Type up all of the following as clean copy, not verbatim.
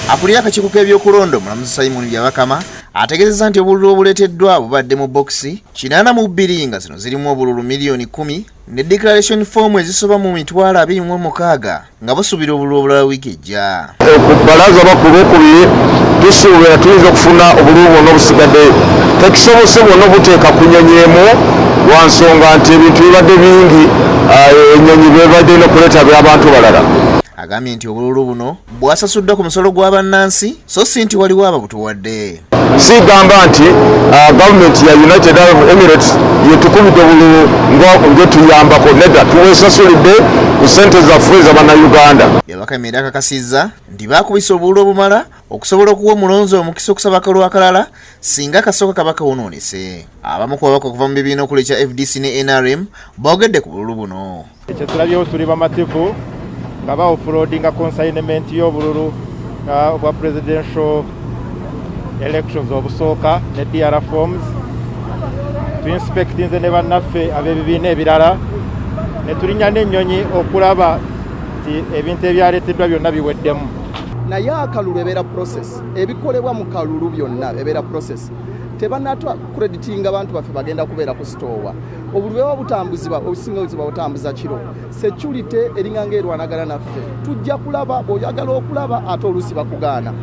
Akulira akakiiko k'ebyokulonda, omulamuzi Simon Byabakama, ategeezezza nti obululu obuleeteddwa bubadde mu bokisi 82, nga zino zirimu obululu miliyoni 10 ne declaration form ezisoba mu 26000, nga busuubira obululu obulala wiiki ejja. Ku bbalaza oba ku Lwokubiri tusuubira tuyinza okufuna obululu bwonna obusigaddeyo. Tekisobose bwonna obuteeka ku nyonyi emu, lwa nsonga nti ebintu bibadde bingi, ennyonyi bebadde nokuleeta by'abantu balala. Agambye nti obululu buno bwasasuddwa ku musolo gwa bannansi, so si nti waliwo ababutuwadde. Sigamba nti gavumenti ya United Arab Emirates yetukubidde obululu ngetuyambako. Nedda, tuwesasulidde ku sente zaffe ez'abannayuganda. Byabakama era akakasizza nti baakubisa obululu obumala okusobola okuwa omulonzi omukisa okusaba akalulu akalala singa akasooka kaba kawonoonese. Abamu ku babaka okuva mu bibiina okuli ekya FDC ne NRM boogedde ku bululu buno. Ekyo tulabyewo, tuli bamativu nga ba offloadinga consignment y'obululu obwa presidential elections obusooka ne DR forms. Tuinspectinze ne bannaffe ab'ebibiina ebirala ne tulinnya n'ennyonyi okulaba nti ebintu ebyaleeteddwa byonna biweddemu. Naye akalulu ebeera process, ebikolebwa mu kalulu byonna ebeera process. Tebanatwa creditinga bantu baffe bagenda kubeera ku store. Obululu bweba butambuzibwa, obusinga buzibwa butambuza kiro. Security eringa ngaerwanagana naffe. Tujja kulaba bw'oyagala okulaba, ate oluusi bakugaana.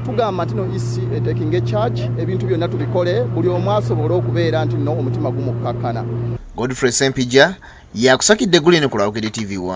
Tugamba nti no, EC etakinga charge, ebintu byonna tubikole, buli omu asobole okubeera nti no omutima gumukkakkana. Godfrey Sempija yakusakidde eggulire ku Lwawukede TV 1.